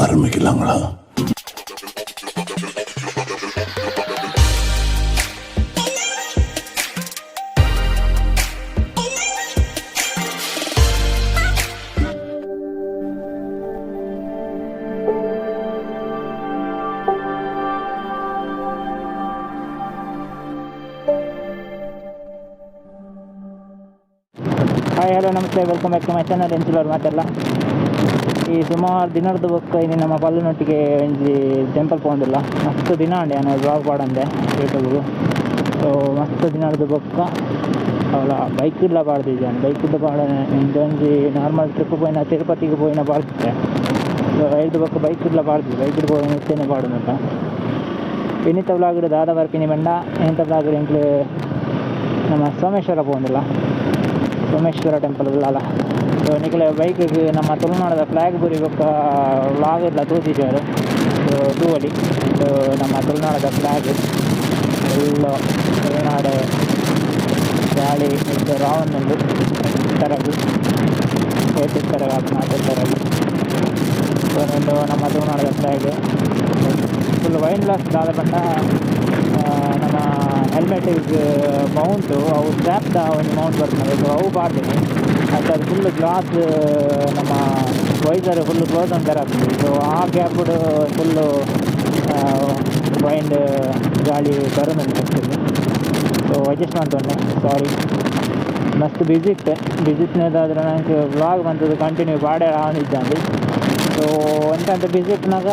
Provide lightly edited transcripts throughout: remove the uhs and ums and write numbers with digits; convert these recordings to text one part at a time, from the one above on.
ஆரம்பிக்கலாங்களா? Hi, hello, ನಮಸ್ತೆ, welcome back to my channel. ಎಂಚಲೋರು ಮಾತೆಲ್ಲ? ಈ ಸುಮಾರು ದಿನದ ಬೊಕ್ಕ ಇನಿ ನಮ್ಮ ಪಲ್ಲುನೊಟ್ಟಿಗೆ ಒಂಜಿ ಟೆಂಪಲ್ ಪೋಂದಿಲ್ಲ. ಮಸ್ತ್ ದಿನ ಅಂಡೆ ನಾನು ವ್ಲಾಗ್ ಪಾಡಂದೆ ಯೂಟ್ಯೂಬ್ಗು. ಸೊ ಮಸ್ತ್ ದಿನದ ಬೊಕ್ಕ ಅವಲ ಬೈಕ್ ಇಡ್ಲ ಪಾಡ್ದಿದ್ದೆ. ಬೈಕ್ ಇಡ್ಲ ಪಾಡ ಇಂದೊಂಜಿ ನಾರ್ಮಲ್ ಟ್ರಿಪ್ ಪೋಯಿನ, ತಿರುಪತಿಗೆ ಪೋಯಿನ ಪಾಡ್ದಿತ್ತೆ. ಸೊ ಐದು ಬೊಕ್ಕ ಬೈಕ್ ಇಡ್ಲ ಪಾಡ್ದಿದ್ದೆ. ಬೈಕ್ ಪೋಯಿನ ಇತ್ತೇನೆ ಪಾಡುನಂತ. ಇನ್ನಿತ ವ್ಲಾಗ್ ದಾದ ಬರ್ಪಿನಿ ಬಂಡ, ಇನ್ನಿತ ವ್ಲಾಗ್ ಎಂಕ್ಲು ನಮ್ಮ ಸೋಮೇಶ್ವರ ಪೋಂದಿಲ್ಲ, ಸೋಮೇಶ್ವರ ಟೆಂಪಲ್ ಉಳ್ಳಾಲ. ಸೊ ನಿಕಲೆ ಬೈಕ್ಗೆ ನಮ್ಮ ತುಳುನಾಡದ ಫ್ಲ್ಯಾಗ್ ಬುರಿ ಬೊಕ್ಕ ವ್ಲಾಗ್ ಇಡ್ಲ ತೂತಿದ್ದಾರೆ. ಸೊ ತೂವಲಿ, ಇದು ನಮ್ಮ ತುಳುನಾಡದ ಫ್ಲ್ಯಾಗ್. ಎಲ್ಲ ತುಳುನಾಡು ಗಾಳಿ ಇದು ರಾವಣ್ಣಂದು ಎತ್ತರಗು ಏತೆತ್ತರಗ ಮಾತೆತ್ತರಗು. ಸೊ ಒಂದು ನಮ್ಮ ತುಳುನಾಡದ ಫ್ಲ್ಯಾಗ್ ಫುಲ್ ವೈನ್ ಗ್ಲಾಸ್ ದಾದ ಪಂಡ ನಮ್ಮ ಹೆಲ್ಮೆಟಿಗೆ ಮೌಂಟು ಅವು ಸ್ಟ್ರ್ಯಾಪ್ದ ಒಂದು ಮೌಂಟ್ ಬರ್ತದೆ. ಸೊ ಅವು ಪಾಡ್ತೀನಿ ಮತ್ತು ಅದು ಫುಲ್ ಗ್ಲಾಸ್ ನಮ್ಮ ವೈಸರ್ ಫುಲ್ ಕ್ಲೋಸ್ ಅಂತಾರೆ ಆಗ್ತದೆ. ಸೊ ಆ ಗ್ಯಾಪ್ ಫುಲ್ಲು ವೈಂಡ್ ಗಾಳಿ ಬರೋದು. ಸೊ ಅಡ್ಜಸ್ಟ್ ಮಾಡ್ತೊಂಡೆ. ಸಾರಿ, ಮಸ್ತ್ ಬಿಸಿ ಇತ್ತೆ. ಬಿಸಿ ಇತ್ತಿನದಾದ್ರೆ ನಂಗೆ ವ್ಲಾಗ್ ಬಂತದ್ದು ಕಂಟಿನ್ಯೂ ಪಾಡೆ ಆನಿದ್ದಾಂಡಿ. ಸೊ ಎಂತ ಬಿಸಿ ಇತ್ತಿನಾಗ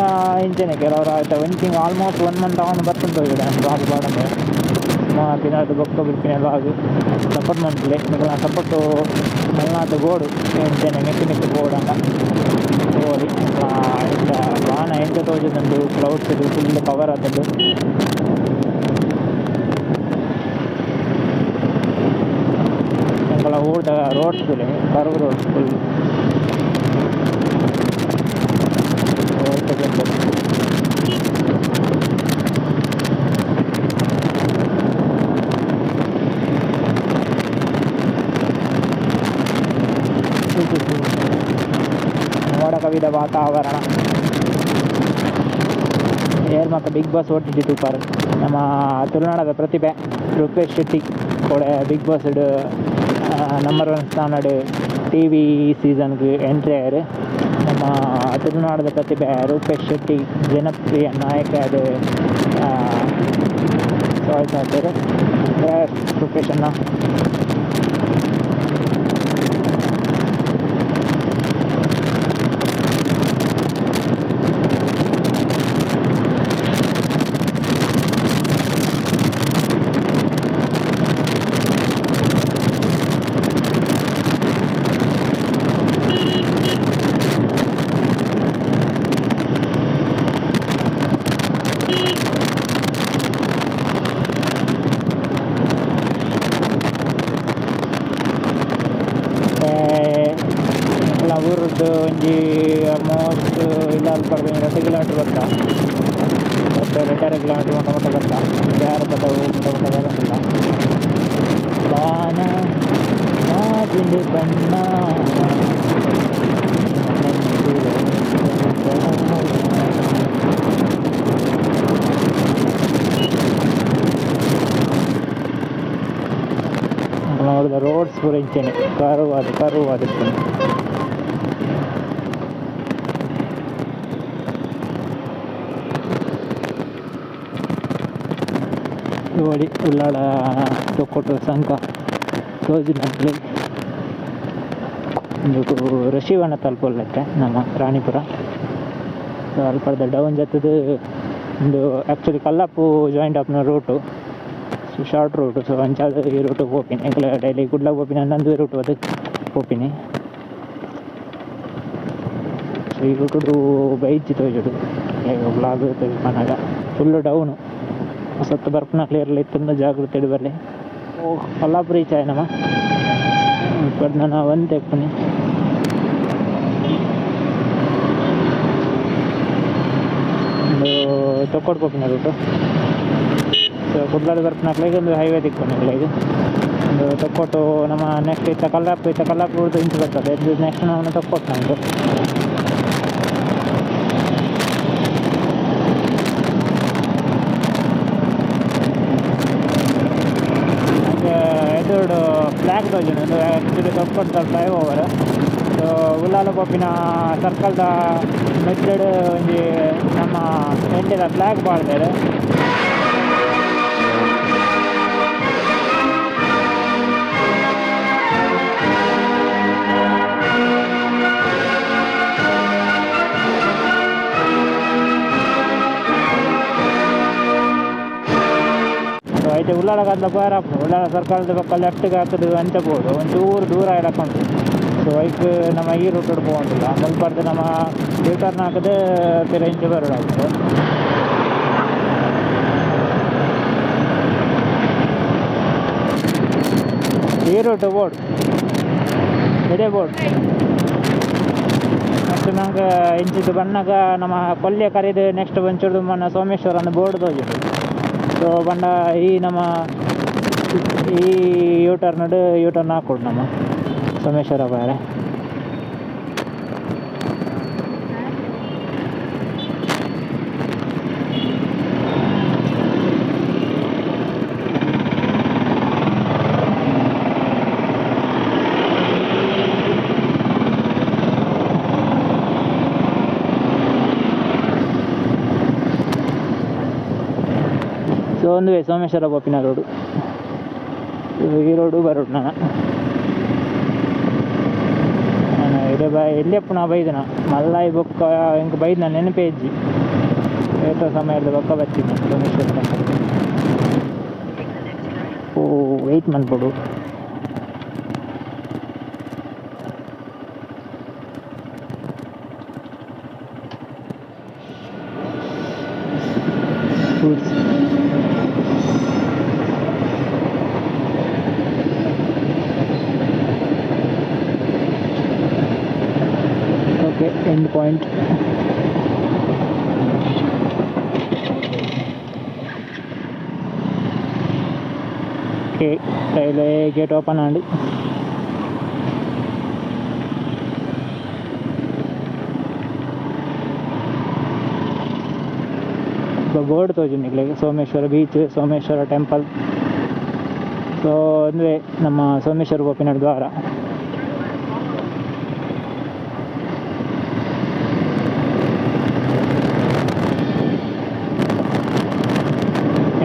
ಇಂಚೆನೆ ಕೆಲವರು ಆಯ್ತಾ. ಒಂದು ತಿಂಗ್ ಆಲ್ಮೋಸ್ಟ್ ಒನ್ ಮಂತ್ ಅವನು ಬರ್ತಂತ ಹೋಗಿದೆ ನಾನು ವ್ಲಾಗ್ ಪಾಡಂದೆ. ತಿನ್ನೋದು ಬೊಕ್ಕ ಬಿಡ್ತೀನಿ. ವ್ಲಾಗ್ ಸಪೋರ್ಟ್ ಮಾಡ್ತಲೆ. ನಿಕಲ್ನ ಸಪೋರ್ಟು ಮಲ್ನಾಥ ಬೋಡು ಎಂಚನೆ ಮಿಕ್ಕಿ ಮಿಕ್ಕಿ ಬೋರ್ಡ್ ಅಂಡ ಹೋರಿ. ಇಂಚ ಬಾಣ ಎಂಚ ತೋಜುದುಂಡು, ಕ್ಲೌಡ್ಸ್ ಫುಲ್ ಕವರ್ ಆತುಂಡು. ಎಂಕಲ ಊರ್ದ ರೋಡ್ಸ್ ಕರ್ವ್ ರೋಡ್ಸ್ ಫುಲ್. ಮೋಡ ಕವಿದ ವಾತಾವರಣ. ಏರ್ ಮಾತ ಬಿಗ್ ಬಾಸ್ ಓಟಿಟಿ ತೂಪಾರು. ನಮ್ಮ ತುಳುನಾಡದ ಪ್ರತಿಭೆ ರೂಪೇಶ್ ಶೆಟ್ಟಿ ಕೂಡ ಬಿಗ್ ಬಾಸ್ ನಂಬರ್ ಒನ್ ಸ್ಥಾನಡ್ ಟಿವಿ ಸೀಸನ್ಗೆ ಎಂಟ್ರಿ ಆಯೆರ್. ನಮ್ಮ ತುಳುನಾಡದ ಪ್ರತಿಭೆ ರೂಪೇಶ್ ಶೆಟ್ಟಿ ಜನಪ್ರಿಯ ನಾಯಕ ಅದು ಚಾಯ್ಸ್ ಆತೆರ್ ರೂಪೇಶ್ ಅಣ್ಣ. ಊರದ್ದು ಒಂಜಿ ಆಲ್ಮೋಸ್ಟ್ ಇಲ್ಲ ಅಲ್ಪ 2 ಕಿಲೋಮೀಟ್ರ್ ಬರ್ತಾ ಮತ್ತು 2.5 ಕಿಲೋಮೀಟ್ರ್ ಮುಟ್ಟ ಮುಟ್ಟ ಬರ್ತಾ ಯಾರು ಪದ ಮುಟ್ಟ ಮುಟ್ಟ ಬರೋದಿಲ್ಲ. ಬಾನ ಮಾಜಿಂದು ಬಣ್ಣ. ನೋಡಿದ ರೋಡ್ಸ್ ಪೂರ ಇಂಚೆನೆ ಕರ್ವ್ ಅದು ಕರ್ವ್ ಆದಿಪ್ಪುಂಡು. ನೋಡಿ ಉಳ್ಳಾಲ ತೊಕ್ಕೊಟ್ಟು ಸಂಕ ತೋಜಿನಲ್ಲಿ ಒಂದು ಋಷಿವನ ತಲುಪೊಲ್ಲತ್ತೆ ನಮ್ಮ ರಾಣಿಪುರ. ಸೊ ಅಲ್ಪದ ಡೌನ್ ಜತ್ತದು ಒಂದು ಆ್ಯಕ್ಚುಲಿ ಕಲ್ಲಪ್ಪು ಜಾಯಿಂಟ್ ಆಪ್ನ ರೂಟು, ಸೊ ಶಾರ್ಟ್ ರೂಟು. ಸೊ ಅಂಚಾದ ಈ ರೂಟು ಪೋಪಿನಿ. ಎಂಕುಲು ಡೈಲಿ ಕುಡ್ಲ ಪೋಪಿನಿ ಅಂದು ರೂಟು ಅದು ಪೋಪಿನಿ. ಸೊ ಈ ರೂಟು ಬೈಚ್ ತೋಜುಡು ವ್ಲಾಗ್ ತೋಜು ಫುಲ್ಲು ಡೌನು. ಸತ್ತು ಬರ್ಪುನ ಕ್ಲಿಯರ್ಲಿ ಇತ್ತಂದ ಜಾಗೃತಿ ಬರಲಿ. ಓ ಕಲ್ಲಾಪು ರೀಚ್ ಆಯ ನಮ್ಮ. ನಾನು ಒಂತೆ ಎಪ್ಪುನಿ. ಒಂದು ತೊಕ್ಕೊಟ್ಟು ಪೋಪಿನ ರೂಟು. ಸೊ ಕುಡ್ಲಾದ ಬರ್ಪುನಕ್ಲೆಗ್ ಒಂದು ಹೈವೇ ತಿಕ್ಕುಂಡು. ಒಂದು ತೊಕ್ಕೊಟ್ಟು ನಮ್ಮ ನೆಕ್ಸ್ಟ್ ಇತ್ತ ಕಲ್ಲಾಪು, ಇತ್ತ ಕಲ್ಲಾಪು ಇಂಚ ಬರ್ತದೆ. ಇದು ನೆಕ್ಸ್ಟ್ ನಾವು ತೊಕ್ಕೊಟ್ಟು ನಮ್ಮದು. ಫ್ಲಾಗ್ ತೋಜುಂಡು. ಉಂದು ಆ್ಯಕ್ಚುಲಿ ತೊಕ್ಕೊಟ್ಟ ಫ್ಲೈ ಓವರ್. ಸೊ ಉಳ್ಳಾಲ ಪೋಪಿನ ಸರ್ಕಲ್ದ ಮೆಟ್ಟೆಡ್ ಒಂಜಿ ನಮ್ಮ ಇಂಡಿಯಾದ ಫ್ಲಾಗ್ ಪಾಡ್ದೆರ್. ಐತೆ ಉಳ್ಳಾಲ ಗದ್ಲ ಪೋಯರ ಉಳ್ಳಾಲ ಸರ್ಕಲ್ದ ಬೊಕ್ಕ ಲೆಫ್ಟ್ಗೆ ಹಾಕುದು ಅಂಚ ಪೋಡು ಒಂಚೂರು ದೂರ ಇಡಕೊಂಡು. ಸೊ ಐಕ್ ನಮ್ಮ ಈ ರೂಟ್ ಪೋವಂದಿಲ್ಲ ಮುಲ್ಪರ್ದು ನಮ್ಮ ಯೂ ಟರ್ನ್ ಹಾಕದೆ ಪಿರ ಇಂಚ ಬರೋಡಾಗ್ತದೆ. ಈ ರೂಟ್ ಬೋರ್ಡ್ ಇದೇ ಬೋರ್ಡ್. ಮತ್ತು ನಂಗೆ ಇಂಚಿದ್ದು ಬಣ್ಣಗ ನಮ್ಮ ಕೊಲ್ಯ ಕರೀದು ನೆಕ್ಸ್ಟ್ ಒಂಚೂರು ಮನ್ನ ಸೋಮೇಶ್ವರ ಅಂದ್ ಬೋರ್ಡ್ ತೋಜುಂಡು. ಸೊ ಬಂಡ ಈ ನಮ್ಮ ಈ ಯೂ ಟರ್ನ್ ಯೂ ಟರ್ನ್ ಹಾಕೊಡು ನಮ್ಮ ಸೋಮೇಶ್ವರ ಬಾರೆ. ಸೊ ಒಂದುವೇ ಸೋಮೇಶ್ವರ ಪೋಪಿನ ರೋಡು, ಈ ರೋಡು ಬರೋಡು. ನಾನು ನಾನು ಇಡೇ ಬೈ ಎಲ್ಲಿಯಪ್ಪ ನಾ ಬೈದನ ಮಲ್ಲಾಯಿ ಬೊಕ್ಕ ಇಂಕ ಬೈದ್ನ ನೆನಪೇ ಇಜ್ಜಿ. ಏತೋ ಸಮಯದ ಬೊಕ್ಕ ಬಚ್ಚಿನ Someshwara temple. Oh weight ಮನ್ಪೊಡು. Foods okay, end point. Okay, railway gate open and board ತೋಜುಂಡು Someshwara beach, Someshwara temple. So ಅಂದರೆ ನಮ್ಮ ಸೋಮೇಶ್ವರ ಪೋಪಿನ ದ್ವಾರ.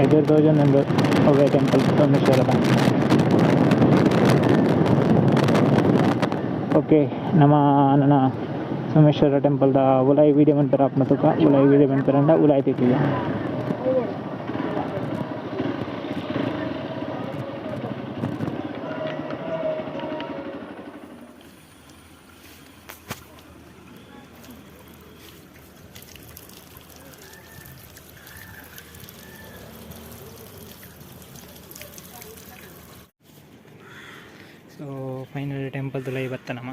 ಎದುರು ತೋಜೊಂದುಂಡು ಒವ್ವೆ ಟೆಂಪಲ್ ಸೋಮೇಶ್ವರದ. ಓಕೆ, ನಮ್ಮ ನನ್ನ ಸೋಮೇಶ್ವರ ಟೆಂಪಲ್ದ ಉಲಾಯಿ ವೀಡಿಯೋ ಮನ್ಪೆರ ಆಪುನ ತುಕ ಉಲಾಯಿ ವೀಡಿಯೋ ಮನ್ಪೆರಂಡ ಉಲಾಯಿ ತಿಕ್ಕಿದೆ. ಸೊ ಫೈನಲ್ ಟೆಂಪಲ್ ತುಲೈ ಬತ್ತ ನಮ್ಮ.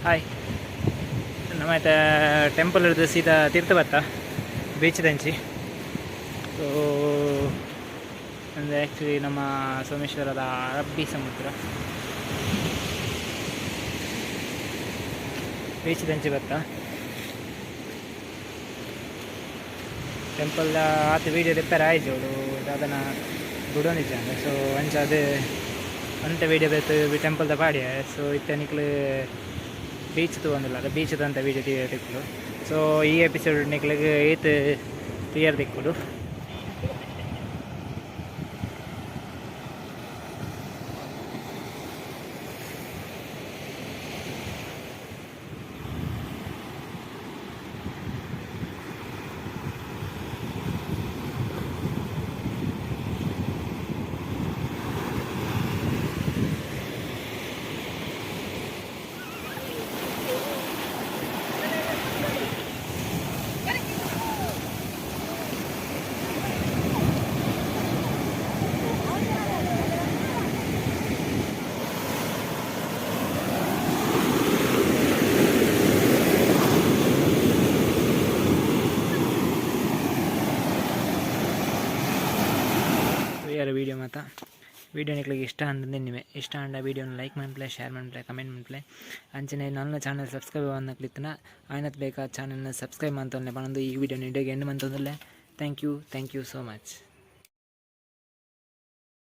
ಹಾಯ್, ನಮ್ಮ ಟೆಂಪಲ್ ಹಿಡಿದು ಸೀದಾ ತೀರ್ಥ ಬತ್ತ ಬೀಚ್ ದಂಚಿ. ಸೊ ಅಂದರೆ ಆ್ಯಕ್ಚುಲಿ ನಮ್ಮ ಸೋಮೇಶ್ವರದ ಅರಬ್ಬಿ ಸಮುದ್ರ ಬೀಚ್ ದಂಚಿ ಬತ್ತ ಟೆಂಪಲ್ ಆತ ವೀಡಿಯೋ ರಿಪೇರ್ ಆಯ್ತು ಅವಳು ದಾದನ ಬುಡೊಂದಿಜ್ಜಾಂಡ್. ಸೊ ಅಂಚ ಅದು ಅಂತೆ ವೀಡಿಯೋ ಬೇಕು ಟೆಂಪಲ್ದ ಪಾಡ್ಯ. ಸೊ ಇತ್ತೆ ನಿಕ್ಲು ಬೀಚ್ ತೂವೊಂದುಲ್ಲ ಬೀಚ್ದಂತ ವೀಡಿಯೋ ತಿಕ್ಲು. ಸೊ ಈ ಎಪಿಸೋಡ್ ನಿಕ್ಲೆಗ್ ಏತ್ ತೂಯೆರೆ ತಿಕ್ಕುಂಡು. ತೂಯರ ವೀಡಿಯೋ ಮಾತ. ವೀಡಿಯೋ ನಿಕ್ಲೆಗ್ ಇಷ್ಟ ಆಂಡ್ ಎನ್ನುವೆ. ಇಷ್ಟ ಆಂಡ ವೀಡಿಯೋನ್ ಲೈಕ್ ಮನ್ಪುಲೆ, ಶೇರ್ ಮನ್ಪುಲೆ, ಕಮೆಂಟ್ ಮನ್ಪುಲೆ. ಅಂಚನೆ ನನ್ನ ಚಾನಲ್ ಸಬ್ಸ್ಕ್ರೈಬ್ ಆವಂದಿನಕ್ಲ್ ಆಯಿನತ್ ಬೇಗ ಚಾನಲ್ನ ಸಬ್ಸ್ಕ್ರೈಬ್ ಮಂತೊನ್ಲೆ ಪನೊಂದು ಈ ವೀಡಿಯೋನ ಇಡೆಗ್ and ಮಂತೊಂದುಲ್ಲೆ. Thank you, thank you so much.